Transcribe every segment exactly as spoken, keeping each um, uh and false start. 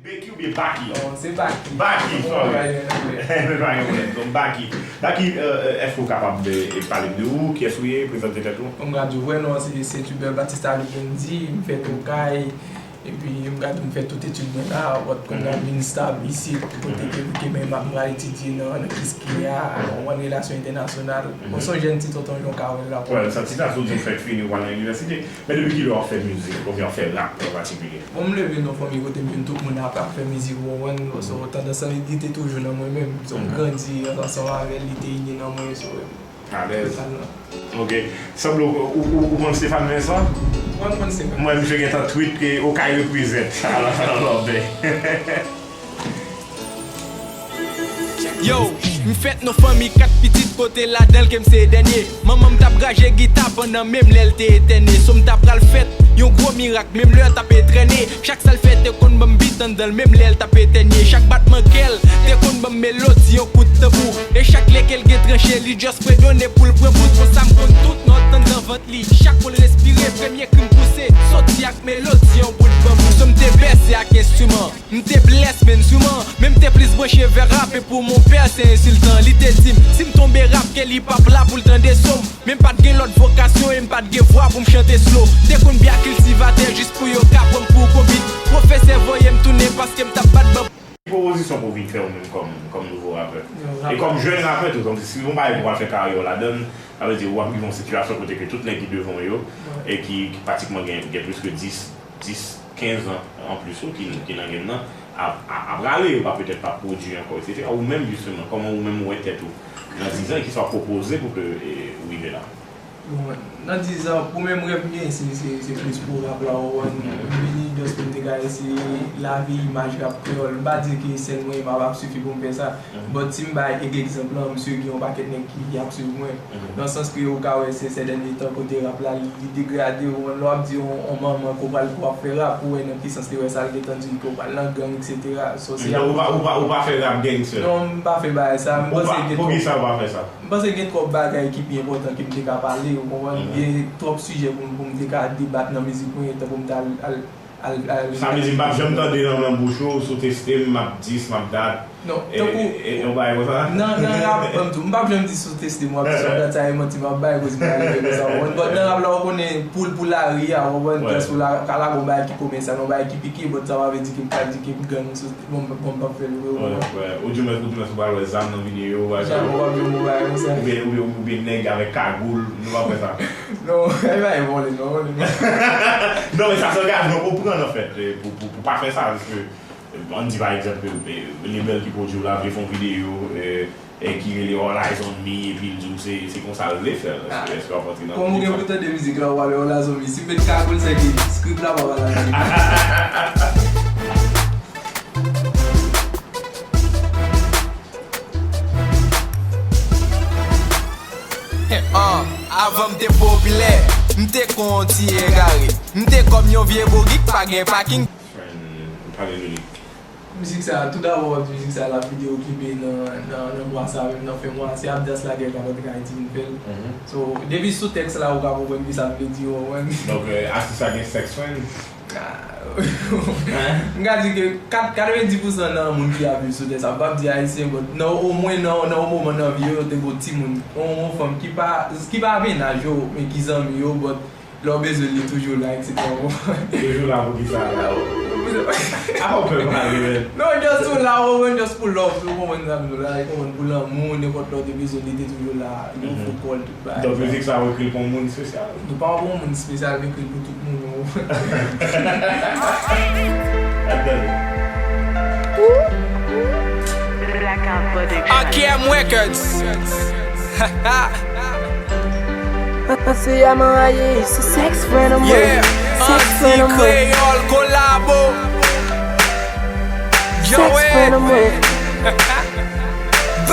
Becky oubyen Baky? Non, se Baky. Baky, sorry. Mwen pa gen pwoblèm. Donk, Baky. Baky, euh, euh, èske w kapab, euh, pale m de ou, kiyès ou ye, prezante tèt ou? Bon, m ka di w vrè non an, se, se Tubert Batista Lukendi, m fèt Okay, epi m ka di w m fè tout etid mwen la, but kounye a m vin stab isit, kote ke, ke men m ap, m pral etidye nan, nan Kiskeya, ou konprann, relasyon entènasyonal. Bon, se yon jèn ti tonton jan w ka wè l la. Wè, sa ti gason di w fèk fini, w pral nan inivèsite. Men depi kilè w ap fè mizik, oubyen w ap fè rap an patikilye? Bon, m leve nan fanmi kote m jwenn tout moun ap, ap fè mizik, ou konprann? So, tandans lan, li, li te toujou nan mwen menm. So, m grandi ansanm avè l, li te inne nan mwen, so, Alèz. Totalman. Ok. Sanble w, ou, ou, ou konn Stéphane Vincent? Mwen konn Stéphane. Mwen, misye gentan tweet ke Okay represent. Ala, ala, lòbè. Yo, m fèt nan fanmi kat pitit kote ladan l ke m se dènye. Manman m t ap graje gita pandan menm lè l te etène. So m ta pral fèt yon gwo mirak menm lè l t ap etène. Chak sa l fè te konn ban m bit anndan l menm lè l t ap etène. Chak batman kè l te konn ban m melodi yon kout tanbou. E chak lè ke l gen tranche li just fredone pou l pran bout. Konsa m konn tout nòt anndan vant li. Chak kou l respire, premye kri m pouse, soti ak melodi yon bout banbou. So m te bèse ak enstriman. M te blès menn souman, men m te plis branche vè rape pou mon pè se ensiltan. Li te di m, si m tonbe rap ke li p ap la pou l tande so m. Men m pa t gen lòt vokasyon e m pa t gen vwa pou m chante slow. Te konn byen ak kiltivatè jis pou yo ka pran m pou konbit. Pwofesè voye m tounen paske m t ap bat ban. Ki pwopozisyon pou w vin fè ou menm kòm, kòm nouvo rapè? E kòm jèn rapè tou, kòm si yon bagay pou w al fè karyè w ladan l, sa vle di w ap rive yon sitiyasyon kote ke tout nèg ki devan w yo, e ki, ki pratikman gen, gen plis ke dis, dis, kenz an anplis ou ki, ki nan game nan, ap, ap, ap rale, yo pa petèt pa pwodui ankò, etsetera. Ou menm, jisteman, kòman ou menm ou wè tèt ou nan dizan, e kisa w ap pwopoze pou ke, e, ou rive la? Bon, nan dizan, pou menm rèv m gen, se, se, se plis pou rap la, ou konprann. M vini just pou m te ka eseye lave imaj rap kreyòl. M pa di ke sèl mwen m ap, ap sifi pou m fè sa. But si m bay ek egzanp lan, m si gen yon pakèt nèg ki, ki ap swiv mwen. Nan sans ke ou ka wè se, se dènye tan kote rap la, li, li degrade, ou konprann, lè w ap di yon, yon manman ke w pral, ke w ap fè rap, ou wè nan ki sans li wè sa, l gentan di ke w pral nan gang, etsetera. So, se... Donk, ou pa, ou pa, ou pa fè rap gangster? Non, m pa fè bagay sa. M panse gen twòp... Poukisa ou pa fè sa? M panse gen twòp bagay ki pi enpòtan ke m te ka pale, ou konprann? Gen twòp sijè pou m, pou m te ka debat nan mizik mwen, tankou m ta al, al, al, al... Sa vle di m p ap janm tande nan, nan bouch ou, si w teste m, m ap dis, m ap dat. Non, e, tankou e, e yon bagay konsa? Nan, nan rap, ban m di w, m p ap janm di si w teste m, w ap dis, w ap dat, sa e manti m ap bay, koz m pa rive konsa, ou konprann? But nan rap la, ou konnen, pou, pou lari a, ou konprann? Just pou la, ka lage yon bagay ki komèsyal, yon bagay ki pike, but sa pa vle di ke m ka di ke m gang, so, bon, bon, m p ap fè l vre, ou konprann? Ou di mwen, ou di mwen, si w pral wè zam nan videyo, bagay sa. Janm w ap jwe yon bagay konsa. Oubyen, oubyen, oubyen nèg avèk kagoul, nou p ap fè sa. Non, e pa vòlè, non, vòlè, non. Non, men sa se angajman w pran, anfèt, e, pou, pou, pou pa fè sa, paske, e, ann di, pa egzanp, ke, e, lebèl ki pwodui w la vle fè yon videyo, e, e ki rele All Eyes on Me, epi l di w se, se konsa l vle fè l. Èske, èske w ap antre nan lojik sa? Kòm ou gen pou tande mizik la, ou pale All Eyes on Me. Si m met kagoul, se ki script la pa pale avè m. Ah, avan m te popilè, m te kon ti egare. M te kòm yon vye bourik, pa gen paking. Friend, pale lirik. Mizik sa, tou dabò, w ap di mizik sa, l ap videyo klipe nan, nan, nan mwa sa menm, nan fen mwa. Se Abdas Laguerre k ap antre Ayiti vin fè l. So, depi sou tèks la, ou ka konprann ki sa l vle di, ou konprann? Donk, e, atis sa gen sex friend? Ah, m ka di ke kat-, katrevenndis pousan nan moun ki ap viv sou tè sa, m p ap di ayisyen, but nan, omwen nan, nan yon moman nan vi yo, yo te gon timoun, yon, yon fanm ki pa, ki pa mennaj yo, men ki zanmi yo, but lè w bezwen l, li toujou la, etsetera. Toujou la pou kisa? Apa w pè pale, men? Non, just pou la, ou konprann, just pou love, ou konprann sa m di w la, ou konprann, pou lanmou, nenpòt lè w te bezwen, li te toujou la, li ofri kò l, tout bagay. Donk, mizik sa, ou ekri l pou yon moun espesyal? Nou pa pou yon moun espesyal, m ekri l pou tout moun, ou konprann? Blackout Production. A K M Records. Anti Yaman Aye, se sex friend an mwen. Yeah, Anti Kreyòl kolabo. Sex friend an mwen.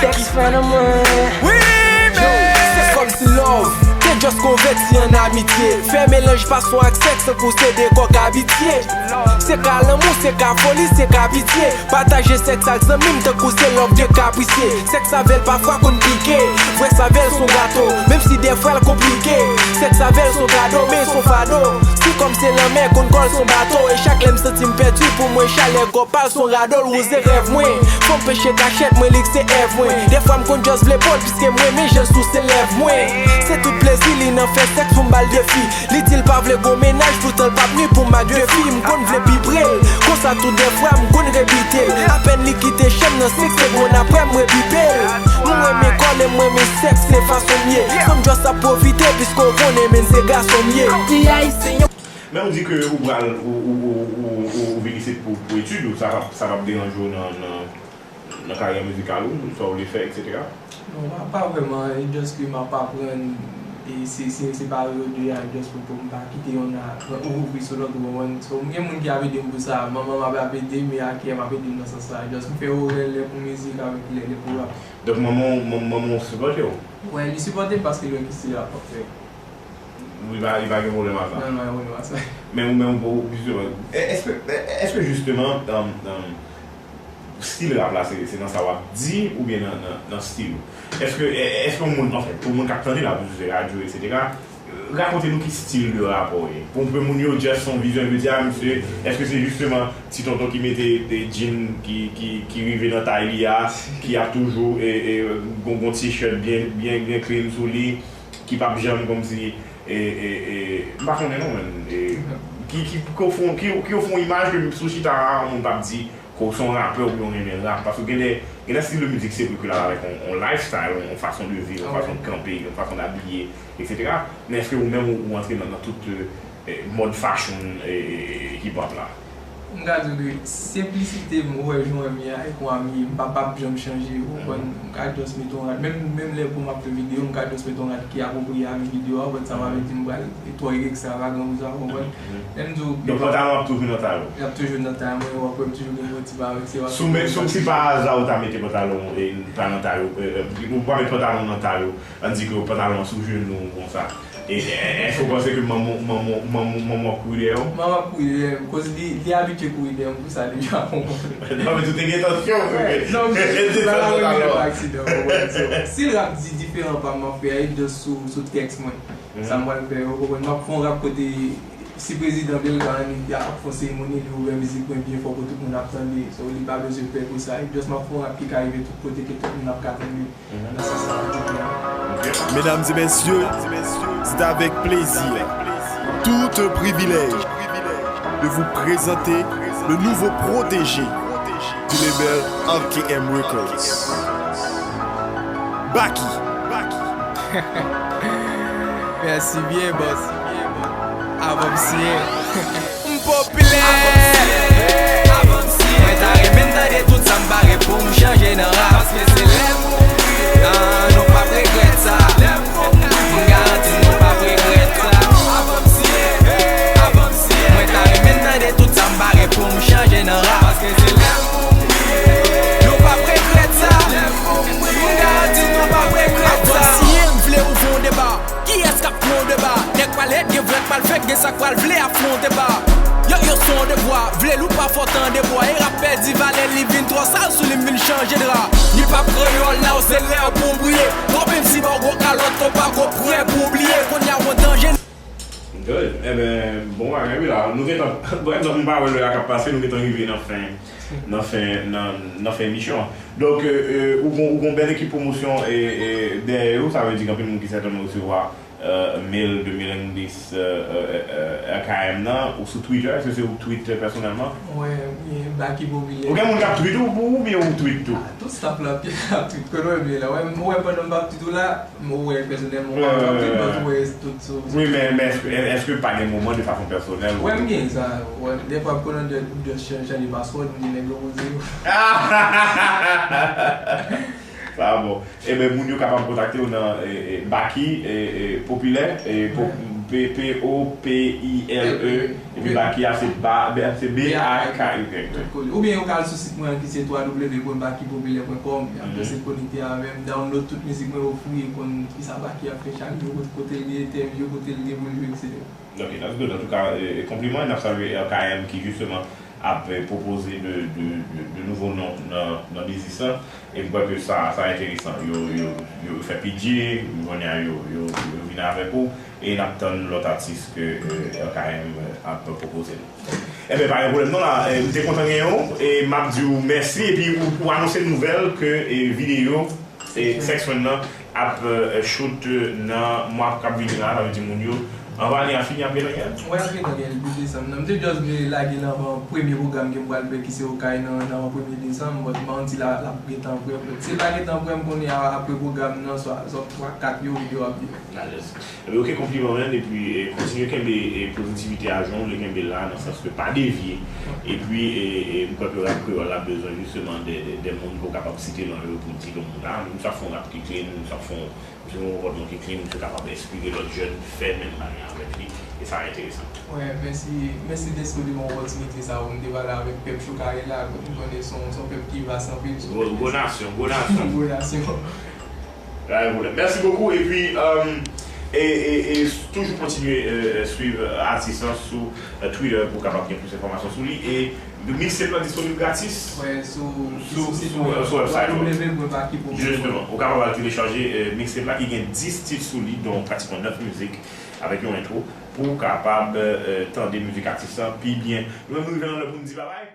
Sex friend an mwen. Wi, men se kòmsi love te just konvèti an amitye. Fè melanj pasyon ak sèks tankou se de kòk abitye. Se ka lanmou, se ka foli, se ka pitye. Pataje sèks ak zanmi m tankou se love de kaprisye. Sèks avè l pafwa konn pike. Vre sa avè l s on gato, menm si dèfwa l konplike. Sèks avè l s on kado, men s on fado. Si Kòm se lanmè, konn kòl son bato. E chak lè m santi m pèdi, pou mwen chalè gòp al son radòl wouze rèv mwen. Fò m peche kachèt, mwen li k se èv mwen. Dèfwa m konn just vle pòl, piske m renmen jan l souse lèv mwen. Se tout plezi li nan fè sèks pou m ba l defi. Li di l pa vle gwo mennaj, poutan l p ap ni pou m ak de fi. M konn vle pi pre l, konsa tou dèfwa m konn rebite l. Apèn li kite chanm nan, senk segonn aprè m rebipe l. M renmen kòl e m renmen sèks, se fason m ye. San m just ap pwofite, piske w konnen men se gason m ye. Ti ayisyen yo. Men ou di ke ou pral, ou, ou, ou, ou, ou, ou vin isit pou, pou etid ou, sa p ap, sa p ap deranje w nan, nan, nan karyè mizikal ou, sa w vle fè, etsetera? Non, pa, pa vrèman, e just ke m ap aprann, e se, se, se pa yo de a, just pou, pou m pa kite yonn a ouvri sou lòt, ou konprann? So, m gen moun ki ap ede m pou sa, manman m ap, ap ede m, e Aki m ap ede m nan sans sa, just m fè orè lè pou mizik avèk lè, lè pou rap. Donk manman w, manman w sipòte w? Wi, li sipòte m paske l wè ki stil rap m ap fè. Li pa, li pa gen pwoblèm a sa? Non, li pa gen pwoblèm a sa. Men ou, men ou, ou, jisteman, èske, èske jisteman, stil rap la, se, se nan sa w ap di oubyen nan, nan, nan stil ou? Èske, èske yon moun, anfen, pou moun k ap tande l ap sou radyo, etsetera, rakonte nou ki stil de rap ou ye. Pou, pou moun yo just son vizyon, yo di, a, misye, èske se jisteman ti tonton ki mete de djin ki, ki, ki rive nan tay li a, ki ap toujou, e, e, gon, gon t-shirt byen, byen, byen clean sou li, ki p ap janm kòmsi, e, e, e, m pa konnen non, men, e, ki, ki, ki ofri, ki, ki ofri yon imaj ke si w chita a, yon moun p ap di ke w se yon rapè oubyen w renmen rap. Paske gen de, gen de stil de mizik se vre ke l ap avèk yon, yon lifestyle, yon, yon fason de viv, yon fason de kanpe, yon fason de abiye, etsetera. Men èske ou menm ou, ou antre nan, nan tout, e, mòd fashion, e, e, e, hip hop la? M ka di w ke senplisite m, ou wè jan w wè m ye a, e kon abiye m, m pa, p ap janm chanje, ou konprann? M ka just mete yon rad, menm, menm lè pou m ap fè videyo, m ka just mete yon rad ki apwopriye avèk videyo a, ou konprann sa m ap di, m pral twò ekstravagan pou sa, ou konprann? Lè m di w. Donk pantalon ap toujou nan tay ou? L ap toujou nan tay mwen, w ap wè m toujou gen yon ti bagay, se w ap. Si w met, si w, si pa aza ou ta mete pantalon ou, e pa nan tay ou, e, e, ou pa met pantalon nan tay ou, ann di ke pantalon an sou jenou w konsa. E, e, èske w panse ke manman w, manman w, manman w, manman w ap kouri dèyè w? Manman m ap kouri dèyè m, koz li, li abitye kouri dèyè m pou sa deja, ou konprann? Non, men tou te gen entansyon, wi. Non, men se pa la premye fwa aksidan, ou konprann? So, si rap di diferan pa m ap fè a, e just sou, sou tèks mwen. Sa m pral fè, ou konprann? M ap fè yon rap kote si prezidan Belgrano ap fè yon seremoni, li ouvè mizik mwen byen fò pou tout moun ap tande. So, li pa bezwen pè pou sa. E just m ap fè yon rap ki ka rive tout kote ke tout moun ap ka tande. Mesdames et messieurs, c'est avec plaisir, tout un privilège de vous présenter le nouveau protégé du label R K M Records. Baky. Mèsi byen, bòs. Avan m siyen. M popilè. Mwen ta renmen tande tout sa m pare pou m chanje nan rap. Paske se lè pou m kriye. Ah, nou p ap regrèt sa. M garanti n nou p ap regrèt sa. Avan m siyen. Avan m siyen. Mwen ta renmen tande tout sa m pare pou m chanje nan rap. Paske se lè pou m kriye. Nou p ap regrèt sa. M garanti n nou p ap regrèt sa. Avan m siyen, m vle ouvri yon deba. Kiyès k ap pran w de ba? Nèg pral hate, gen vrè k pral fake, gen sa k pral vle afwonte ba. Yo, yo se yon devwa, vle l ou pa fò tande bwa. E rap pèdi valè l, li vin twò sal sou li, m vin chanje dra. Li p ap kreyòl la, se lè pou w briye. Twonpe m si ba w gwo kalòt, twonp pa gwo prè pou w bliye. Kounye a w an danje. Good. Enben, bon bagay wi la. Nou gentan, pa egzanp, m pa wè lè a k ap pase, nou gentan rive nan fen, nan fen, nan, nan fen emisyon an. Donk, e, e, ou gon, ou gon bèl ekip pwomosyon, e, e, dèyè ou, sa vle di gen anpil moun ki sètènman resevwa, e, mail de mailing list, e, e, e, R K M nan, ou sou Twitter, èske se ou k tweet pèsonèlman? Wi, wi, Baky Popilè. Ou gen moun k ap tweet ou pou ou, oubyen ou tweet tou? Ah, tout staff la ap tweet, kote w ye la. Ou wè, ou wè pandan m p ap tweet ou la, m wè pèsonèlman, ou pa ap tweet, but ou wè tout sou. Wi, men, men èske, èske pa gen moman de fason pèsonèl ou. Wi, m gen sa. Wi, dèfwa m konnen de, de chanje password, m gen nèg yo poze yo. Sa bon. Enben, moun yo kapab kontakte w nan, e, e, Baky, e, e, Popilè, e, po, P, P O P I L E, epi Baky a se ba, se B A K Y. Oubyen yo ka al sou sit mwen an ki se w w w pwen baky popilè pwen kòm, y ap jis konekte avè m, download tout mizik mwen yo free, konn kisa Baky ap fè chak jou, kote l gen entèvyou, kote l gen pou l jwe, etsetera. Ok, that's good. Antouka, e, e, konpliman, e n ap salye R K M ki jisteman ap pwopoze de, de, de, de nouvo non nan, nan biznis lan. E m kwè ke sa, sa enteresan. Yo, yo, yo fè P J, kounye a yo, yo, yo vin avèk ou, e n ap tann lòt atis ke, eh, R K M ap pwopoze nou. Enben, pa gen pwoblèm non la, eh, m te kontan genyen w, e m ap di w mèsi, epi ou, ou anonse nouvèl ke, eh, videyo, eh, Sex Friend nan ap, eh, shoot, eh, nan mwa k ap vini la, sa vle di moun yo, anvan ane a fini ap gentan gen l? Wi, ap gentan gen l, de desanm nan. M te just vle lage l anvan premye pwogram ke m pral fè ki se Okay nan, nan premye desanm, but m pa konn si l ap gentan prè. But si l pa gentan prè, m konnen a, apre pwogram nan, swa, swa twa, kat yo, videyo ap vini. Alèz. Ebyen, oke, konpliman, man, epi, eh, kontinye kenbe, eh, pozitivite a jan w vle kenbe l la, nan sans ke pa devye. Epi, eh, eh, m kwè ke rap kreyòl la bezwen jisteman de, de, de moun ke w kapab site non yo pou di ke moun la, misye ap fè yon rap ki clean, misye ap fè yon, misye gen yon konpòtman ki clean, misye kapab enspire lòt jèn fè menm bagay avèk li, e sa enteresan. Wi, mèsi, mèsi dèske w te ban m opòtinite sa pou m te pale avèk pèp Chokarella, kote m konnen se yon, se yon pèp ki vas anpil, se yon Gwo, pèp gwo nasyon, gwo nasyon. Gwo nasyon. Pa gen pwoblèm. Mèsi bokou. Epi, um, e, e, e toujou kontinye, eh, eh, swiv, eh, atis lan sou, eh, Twitter pou w kapab gen plis enfòmasyon sou li. E mixtape lan disponib gratis? Wi, sou, sou, sou, sou website, wi. W W W pwen paki pou... Jisteman, ou kapab al telechaje, eh, mixtape la ki gen dis tit sou li, dont pratikman nèf mizik avèk yon entwo, pou w kapab, eh, tande mizik atis lan pi byen. Nou menm, nou rive nan lè pou n di babay.